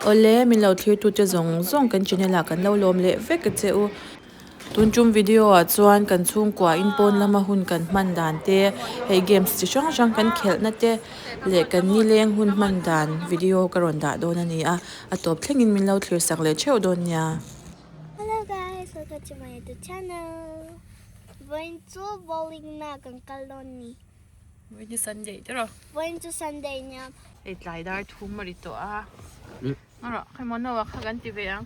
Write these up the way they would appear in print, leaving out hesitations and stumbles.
Awle, min lo thlirtute zawng zawng kan channel ah kan lo lawm leh vek a che u. Tun tum video ah chuan kan chhungkua in pawn lama hun kan hman dan te, hei games chi hrang hrang kan khelhna te leh kan nileng hun hman dan video ka rawn dah dawn a ni a, a tawp thlengin min lo thlir sak leh theuh dawn nia. Hello guys, welcome to my YouTube channel. Vawiin chu bowling na kan kal dawn ni. Vawiin hi Sunday te rawh. Vawiin chu Sunday nia. Hei tlai dar thum a ri tawh a. Rawh, hei maw Noah kha kan ti ve ang.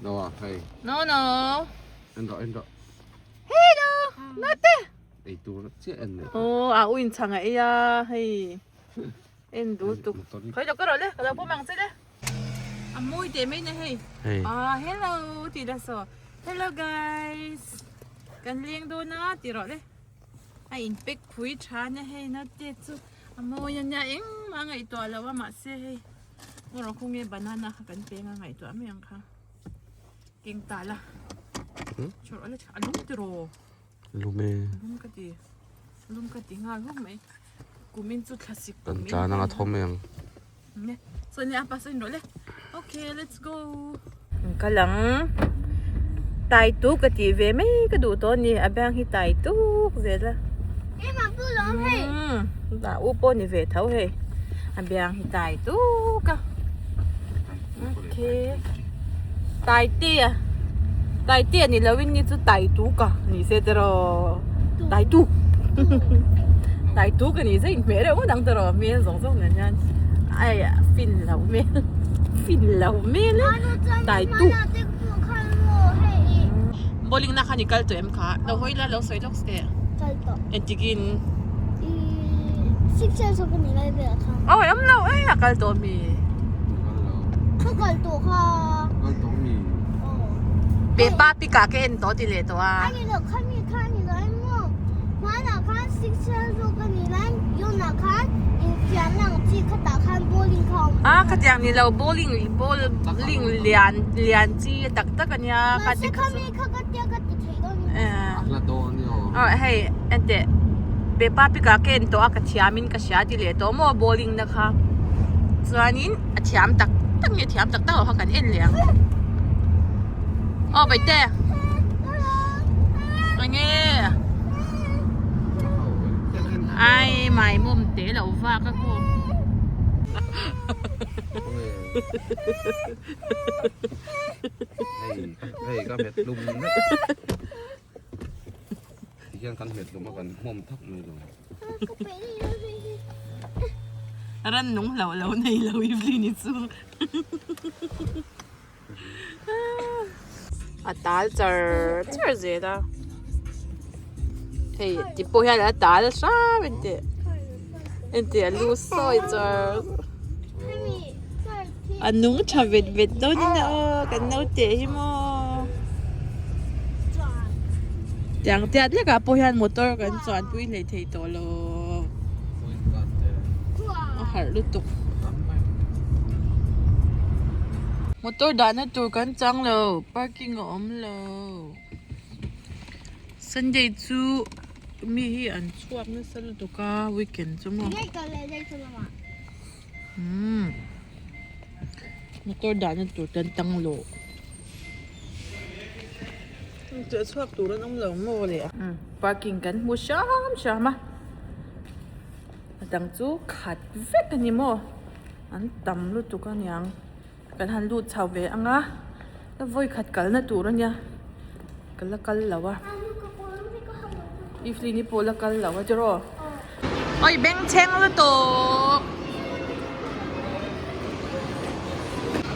Noah, hei. No, no. En rawh, en rawh. Hello, Note. Ei tur chiah en nei. Oh, a uin chhang a ei a, hei. En dul tuk. Khoi lo ka rawh le, ka lo pawm ang che le. A mawi teh mai na hei. Hei. Ah, hello ti la saw. Hello guys. Kan leng dawn a ti rawh le. A in pack phui tha nia hei Note chu a mawi a nia engmah a ngaihtuah lo a mahse hei. Ngaw khaw nge banana kha kan peng a ngaihtuah mai ang kha keng ta la chawrh ala a lum tiraw lum e lum ka ti lum ka ti nghal hawk mai kumin chu thlasik kan tlan anga thaw mai ang ne saw ni a pa saw in rawh le okay let's go ka lang tai tuk ka tih ve mai ka duh tawh a ni a beng hi tai tuk zel a umm a u pawh ni ve tho hei a biang hi tai tuk a okay tai te a tai te ni lo in ni chu tai tuk a ni se tiraw tai tuk tai tuk a ni se inhmeh reuh ngawt ang tiraw hmel zawng zawng nen hian ai fin lo hmel fin lo hmel e tai tuk bowling na khan i kal tawh em kha lo hawi la lo sawi lawk teh engtikin awi awm lo e a kal tawh mi pepa pik ah ka en tawh ti leh tawh a. A khatiang ni lo bowling bowling lian lian chi tak tak a nia kha te kha chu aw hei enteh Peppa Pig ah ka en tawh a ka thiam in ka hria ti leh tawh maw bowling na kha chuanin a thiam tak tak nge thiam tak tak lo kha kan en leh ang aw baite enge ai mai mawm te lo vak a ku Hei hei ka hmet lum vek tihian kan hmet lum a kan hmawm thak mai lo. Ran nung hlauh lo nei lo Evelyn i chu a tal char char zel a hei ti pawh hian a tal hram engteh engteh a lu sawi char A nung tha vet vet dawn in aw kan naute hi maw tiang tiat lek ah pawh hian motor kan chuan pui hlei thei tawh lo a harh lutuk motor dahna tur kan chang lo parking a awm lo sunday chu mi hi an chhuak nasa lutuk a weekend chu maw. Umm motor dahna tur tan tang lawh cheh chhuak tur an awm lo maw le umm parking kan hmu hram hram a a dang chu khat vek a ni maw an tam lutuk a niang kan han lut chho ve ang a ka vawi khat kalna tur a nia ka la kal lo a evelyn-i pawh la kal lo a tiraw. Oi bengchheng lutuk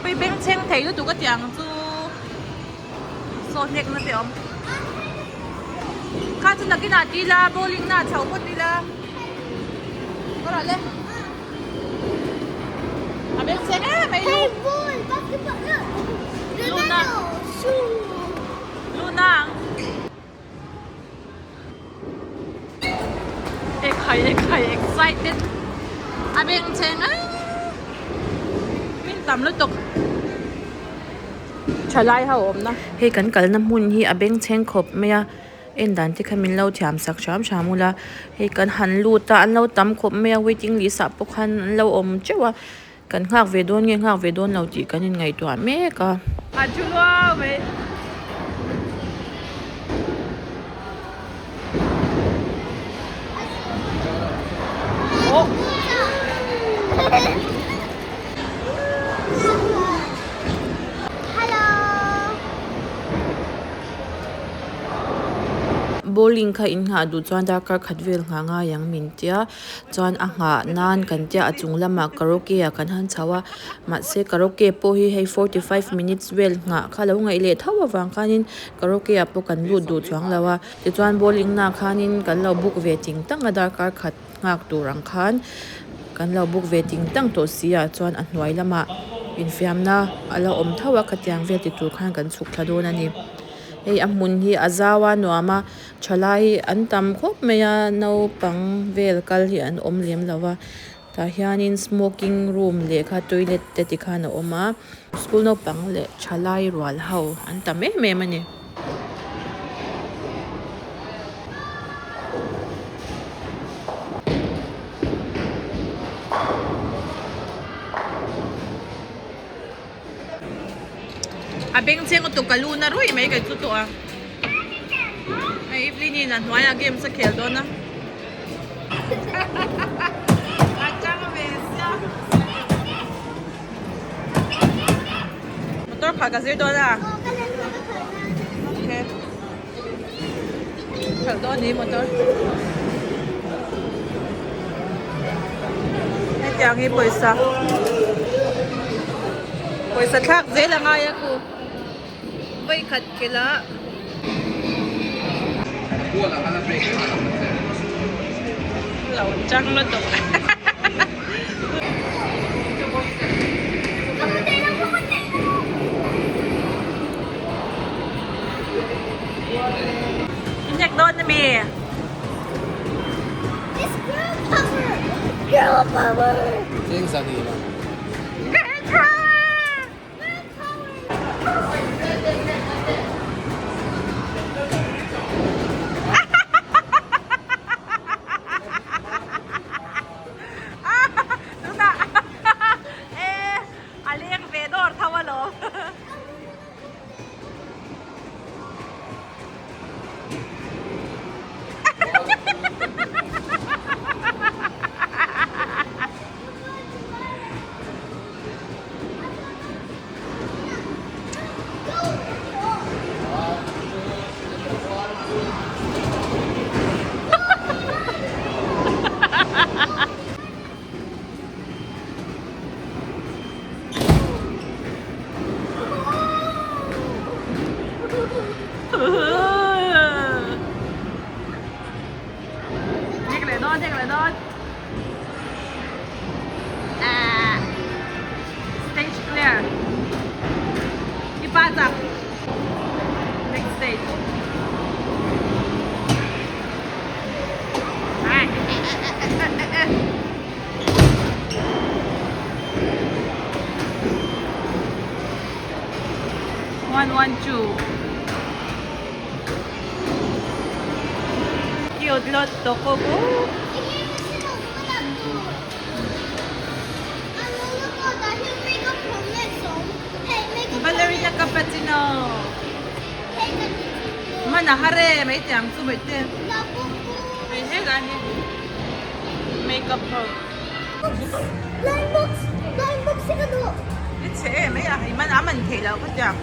Oi bengchheng thei lutuk a tiang chu saw hnek na te awm kha chu nakinah ti ila bowling na chho phawt ila ka rawh le a bengchheng em mai lu Luna Luna ang. Ekhai ekhai excited a beng cheng a min tam lutuk thalai ho awmna. Hei kan kalna hmun hi a beng chheng khawp mai a en dan te kha min lo thiam sak hram hram ula hei kan han lut a an lo tam khawp mai a waiting list ah pawh khan an lo awm teuh a. Kan nghak ve dawn nge nghak ve dawn lo tih kan inngaihtuah mek a. A thu luau mai. Bowling kha in nghah duh chuan darkar khat vel nghah ngai ang min tia chuan a nghah nan kan tia a chung lamah karaoke ah kan han chho a mahse karaoke pawh hi hei 45 minutes vel nghah kha lo ngaih leh tho avang khanin karaoke ah pawh kan lut duh chuang lo a tichuan bowling na khanin kan lo book ve ting tang a darkar khat nghak tur ang khan kan lo book ve ting tang tawh si ah chuan a hnuai lamah infiamna a la awm tho a khatiang vel ti tur khan kan chhuk thla dawn a ni hei a hmun hi a zau a nuam a thalai an tam khawp mai a naupang vel kal hi an awm lem lo va tah hianin smoking room lehkha toilet te tikhan a awm a school naupang leh thalai rual ho an tam em em a ni. A bengchheng lutuk ka lu na ruih mai ka chu tawh a hei Evelyn in a hnuaiah games a khel dawn a a chang ve sia motor khalh ka zir dawn a okay khalh dawn ni motor hetiang hi pawisa pawisa thlak zel a ngai a khu vawikhat khelh a. Lo chang lutuk. Inhnek dawn a mi? It's girl power! Girl power! Cheng sa ni ma. Girl power! Girl power! Tunah e a leng ve dawr tho alawm. Hnek leh dawn, hnek leh dawn. Ah. Stage clear. I pa chak. Next stage. Ai. One, one, two. Cute lot to ko ko. Ballerina cappuccino. Mana hare mai tiang chu mai te. Mai he ga ni. Makeup ho. Blind box, blind box ka duh. I che e mai a hei man a man thei lo ka tiang.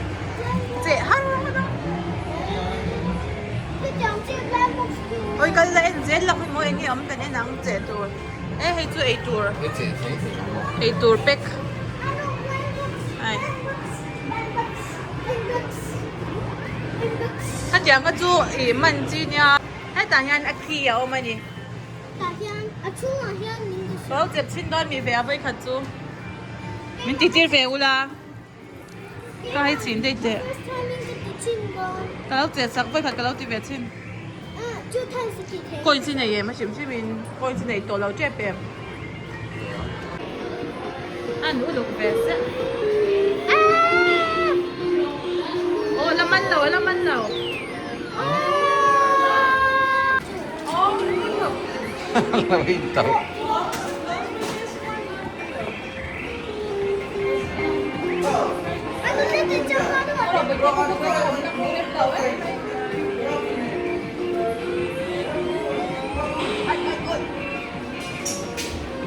Che har a. Oi kal la en zel la khawi maw eng nge awm kan en ang che tur. E hei chu ei tur. Ei tur pack. Ai. Khatiang kha chu ih man chi nia. Hetah hian a key a awm a ni. Ka lo chep chhin dawn mi ve a vawikhat chu. Min ti tir ve ula. Ka hei chhin daih teh. Ka lo chet sak vawikhat ka lo ti ve chhin. Coin chi nei em a hrim hrim in coin chi nei tawh lo tep em. A nu luk ve se. Aw la man lo la man lo. Lo in tauh.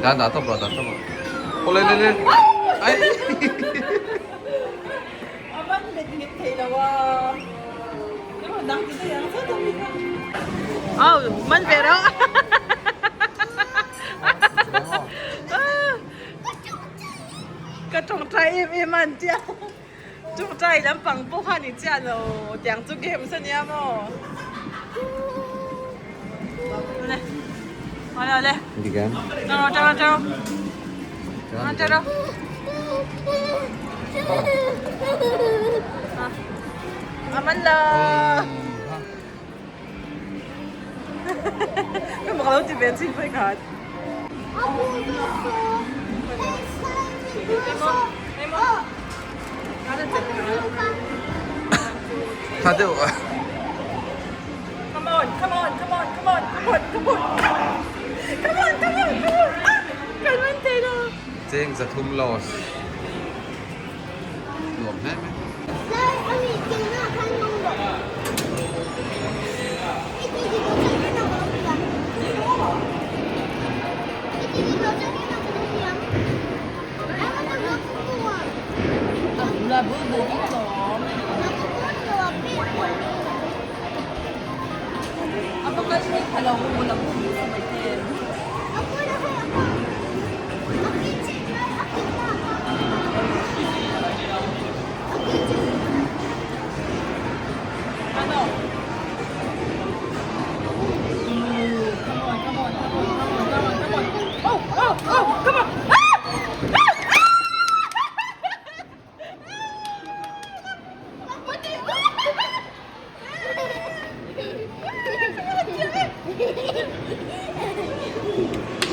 Dah dah tawp rawh dah tawp rawh. Aw le le le. Ai. A van let nghet thei lo a. Emaw dang ti daih ang zet a ni kha. Aw man ve reuh. Ka tawngtai em em a an tia. Tawngtai lampang pawh kha ni chiah lo tiang chu games a nia maw. Le. Awle awle. Tang rawh tang rawh tang rawh. Tang rawh. A man lo. Ka mak lo ti ve chin phei khat. Tha deuh. Come on, come on, come on, come on, come on, come on. Come on, come on, come on. Ah, kan man thei lo. Cheng zathum loss. Nuam hle mai.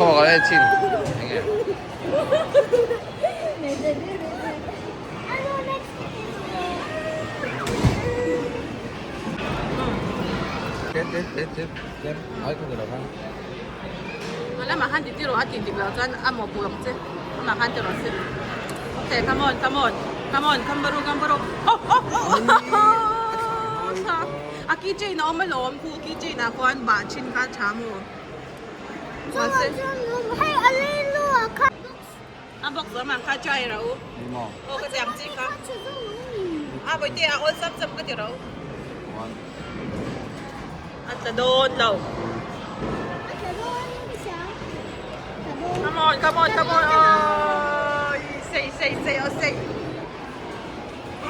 Khaw ka le chin enge. Chết chết chết chết chết ai cũng được không? Lamah khan ti rawh a tih dik loh chuan a mawhpuh ang che amah khan ti rawh se okay come on come on come on come baru come baru oh oh oh a key chain a awm alawm khu key chain ah khuan bah thin kha a tha maw mahse a box awm ang kha try rawh u aw ka chiang chi kha a bawihte a awlsam sam ka ti rawh u. A tla dawn lo. Come on, come on, come on. Oh, sei, sei, sei, oh, sei.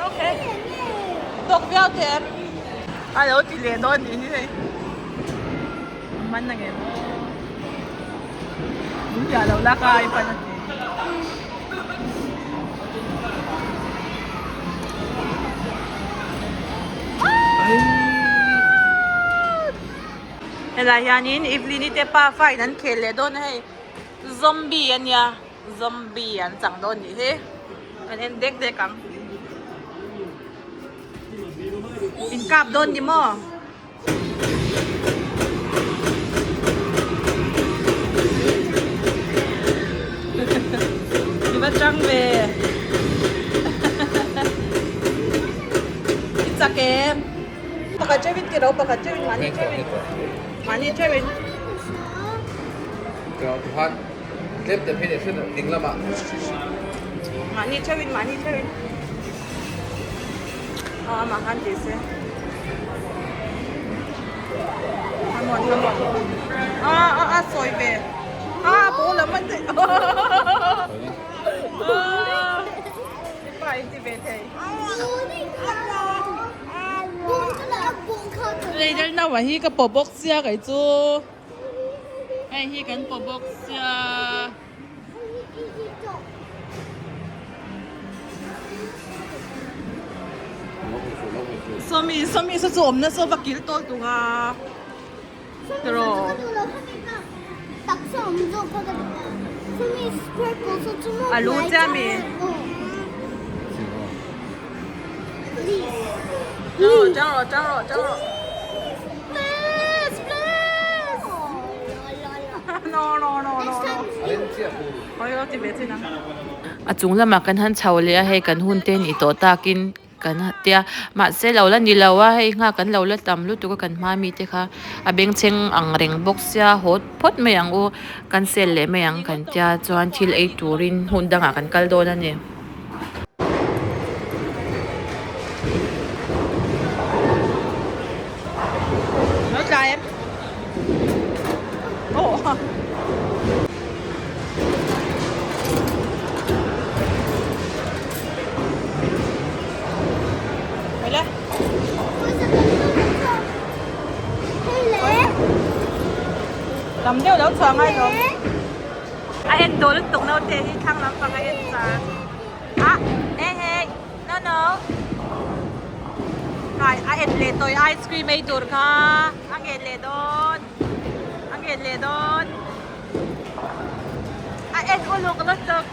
Okay. Tawk viau teh em. A lo ti leh dawn nih hi hei. Man a ngem. Lungchah lo lak a ai pan a ti. Helai hianin Evelyn-i te pafa in an khel leh dawn a hei zombie a nia zombie an chang dawn nih hi kan en dek dek ang in kap dawn ni maw. I va chang ve I chak em pakhat cheuhin ti ro pakhat cheuhin mahni cheuhin mahni cheuhin mahni cheuhin mahni cheuhin Aw amah khan ti se. Come on, come on. A a a sawi ve. A ball lam an ti. Pa in ti ve thei. Leidel naua hi ka paw bawk sia kei chu. Hei hi kan paw bawk sia. Sawmi sawmi saw chu awmna saw va kil tawl tung a tiraw. A lu che ami. Tang rawh tang rawh tang rawh. A chung lamah kan han chho leh a hei kan hun te nih tawh takin. kan tia mahse lo la ni lo a hei nghak kan lo la tam lutuk a kan hma mi te kha a bengchheng ang reng bawk sia haw phawt mai ang u cancel leh mai ang kan tia chuan thil ei turin hun dangah kan kal dawn a ni. Tam deuh lo chhuah ngai lo. A en tawh lutuk naute hi thlang lampang a en char. Ah eh hei no no. Kai a en leh tawih ice cream ei tur kha a ngen leh dawn. A ngen leh dawn. A en uluk lutuk.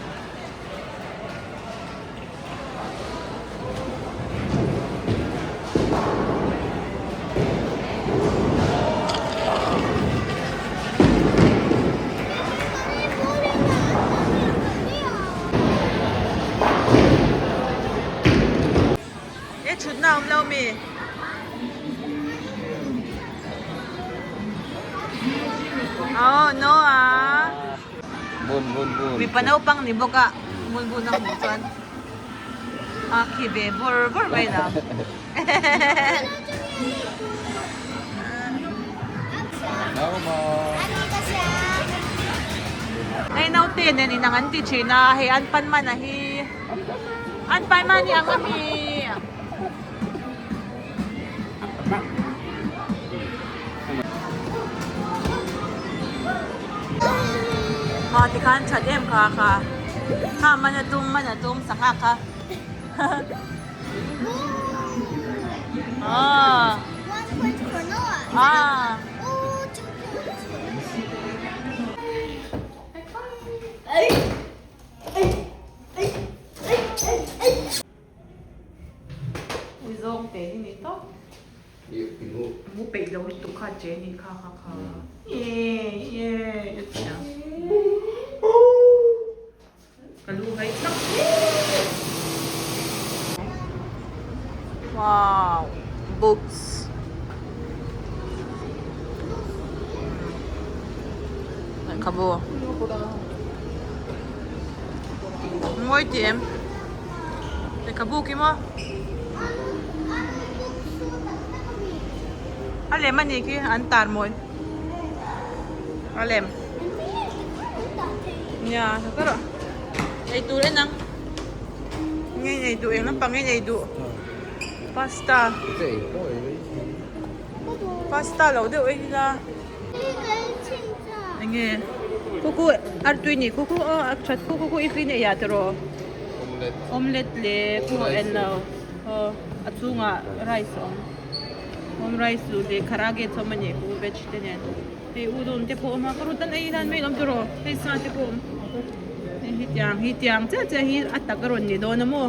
E thutna awm lo mi? Oh no a. Bun bun bun. Mipa naupang ni bawk a bun bun a hmuh chuan a khi ve vawr vawr mai lo. Hei naute nen inang an ti thin a hei an pan man a hi an pan man hi ang ami. Kha tikhan that em kha kha kha man a tum man a tum sangha kha ah ah Ui zawng te hi ni tawp. Mu peih lo lutuk kha che ni kha kha kha. Ye ye tia. Ka lu hai thak. Wow, books. Lehkhabu. Mawi tih em? Lehkhabu khi maw? A lem a nih khi an tar mawi. A lem. Nia, tha ta rawh. Ei tur en ang. Nge nei duh eng lampang nge nei duh. Pasta. Pasta lo deuh ei ila. Enge kuku artui ni kuku aw a that kuku ku ifli nei ah tiraw omelette leh ku en lo aw a chungah rice a awm awm rice duh leh karage chawm a ni ku veg te nen hei udon te pawh a awm a ka rawt an ei hian mai awm tiraw hei sa te pawh a awm hei hi tiang hi tiang chiah chiah hi a tak a rawn ni dawn a maw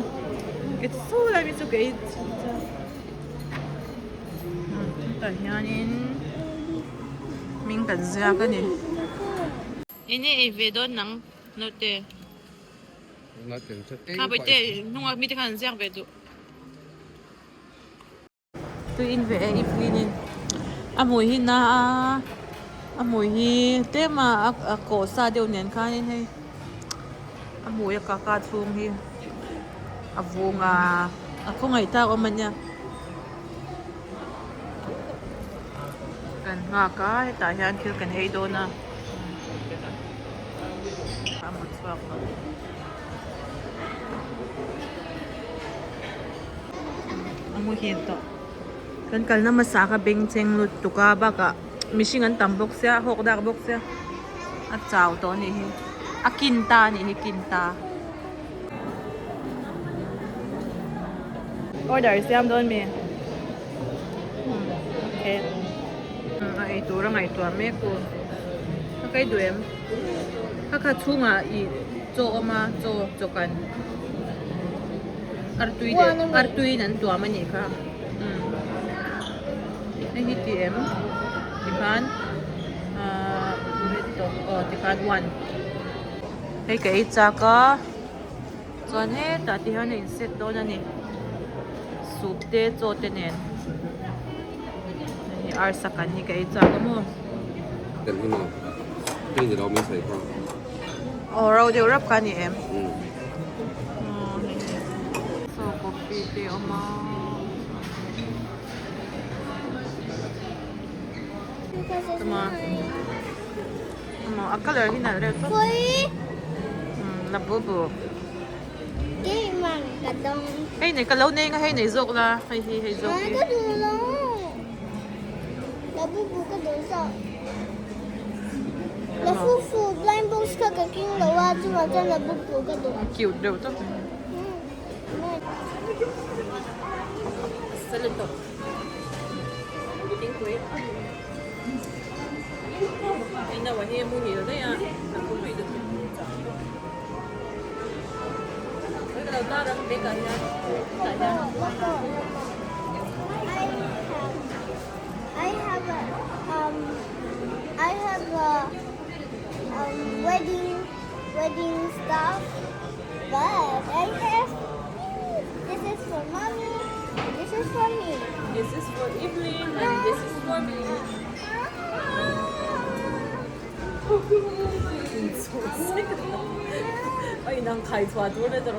ke saw lai hi chu kei Tah hianin hming kan ziak a ni. Enge ei ve dawn nang naute? Kha bawihte hnungah mite khan an ziak ve duh. Tui in ve e i clean in a hmui hi na a a hmui hi tlem a a kawh sa deuh nen khanin hei a hmui a kaka chhung hi. A vung a a khawngaih tak awm a nia kan nghak a hetah hian thil kan ei dawn a a mut chhuak lo a muhil tawh kan kalna hmasa kha bengchheng lutuk a bakah mihring an tam bawk sia a hawk dak bawk sia a chau tawh a nih hi a kin ta a nih hi kin ta. Order siam dawn mi? Okay. A ei tur a ngaihtuah mek u. Ka kai duh em? Ka kha chhungah i chaw awm a, chaw chaw kan artui leh artui in an tuam a nih kha. Hei hi ti em? Tikhan ahh aw tikhan one. Hei ka ei chak a chuan hetah te hian a in set dawn a ni. Soup te chaw te nen. Hei arsa kan hi ka ei chak a maw. Tel hi maw? Hei ni lo mai sawi kha. Aw ro deuh rap kha a ni em? Saw coffee te a awm a. Tuma a colour hi nalh reuh tawp. Labubu. Hei nei ka lo nei nga hei nei zawk la hei hi hei zawk hi. Cute reuh tawp. Salad tawp. Thingpui. Hei naua hi a muhil daih a a pumui lutuk. I have a um I have a um wedding wedding stuff but I have this is for mommy this is for me. This is for Evelyn and this is for me. A inang khai chhuah tur le tawh.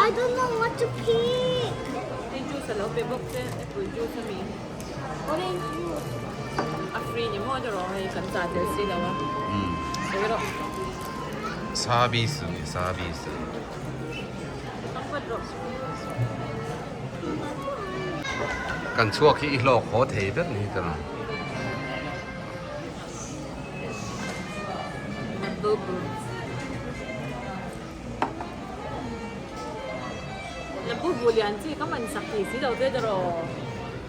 I don't know what to pick. Hei juice a lo pe bawk che apple juice a mi. Orange juice. A free ni maw tawh hei kan chah tel si lo a. Sawi rawh. Service a ni service. Kan chhuak hi i hlawk haw thei ber ni hi tawh. Labubu lian chi ka man sak thei si lo che tawh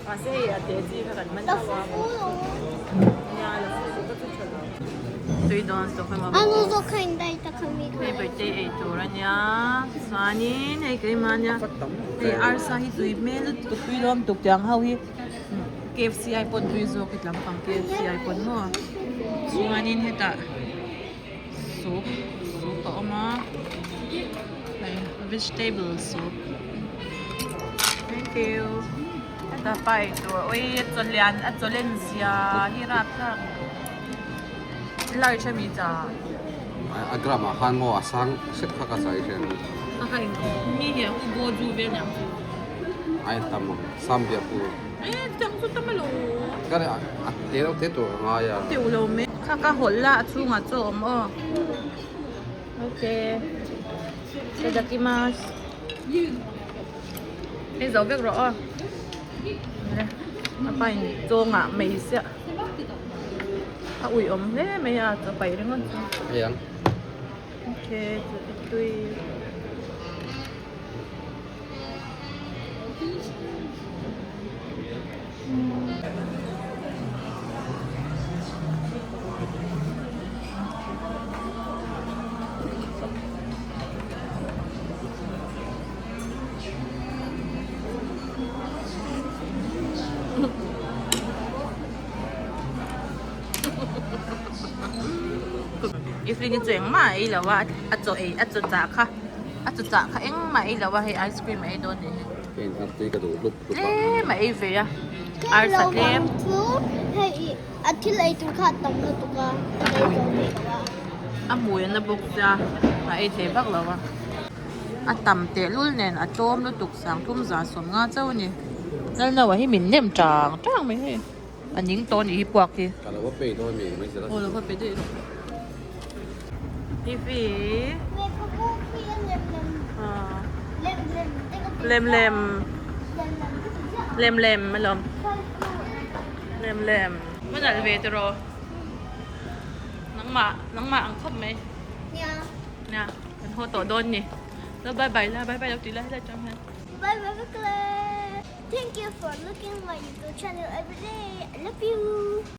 mahse hei a te chi kha kan man tho a nia labubu ka chu tha lo tui dawn tawh emaw hei birthday ei tur ania chuanin hei keimah ania hei arsa hi tui hmel lutuk tui lawm tuk tiang ho hi KFC ai pawn tui zawk i tlampang KFC ai pawn maw chuanin hetah. Soup soup a awm a hei vegetable soup thank you heta pa eitur ui a chaw lian a chaw len zia hi rapthlak large ami cha a gram ah khan maw a sang hret kha ka sawi hriat a kha eng mi hi a u bo ju vel niang chu ai tam ang sam biak u e chutiang chu tam alo ka ri a te reuh te tur ka ngai a teuh lo mai kha ka hawlh la a chhungah chaw a awm aw ok itadakimasu hei zo vek rawh aw a pa in chawngah mai siah a ui awm hle mai a chaw paih ringawt chu hei ang ok chu i tui. Evelyn hi chu engmah a ei lo a a chaw ei a chaw chah kha a chaw chah kha engmah a ei lo a hei ice cream a ei dawn nih hi. Hei in artui ka duh hlup hlup a. Tlem a ei ve a arsa tlem. Hei a thil ei tur kha a tam lutuk a a ei zo thei lo a. A hmui a na bawk sia a ei thei vak lo a. A tam tehlul nen a tlawm lutuk sangthum za sawm nga chauh a ni. Lalnaua hi min nem tang tang mai hei. A ning tawh anih hi puak hi. Ka lo va pei dawn mi mai zela. Aw lo va pe daih rawh. TV. Lem lem. Lem lem alawm. Lem lem. Va nalh ve tiraw. Nangmah nangmah ang khawp mai. Nia. Nia kan haw tawh dawn ni. Lo bye bye la bye bye lo tih lai helai atang hian. Bye bye bye. Thank you for looking my YouTube channel every day. I love you.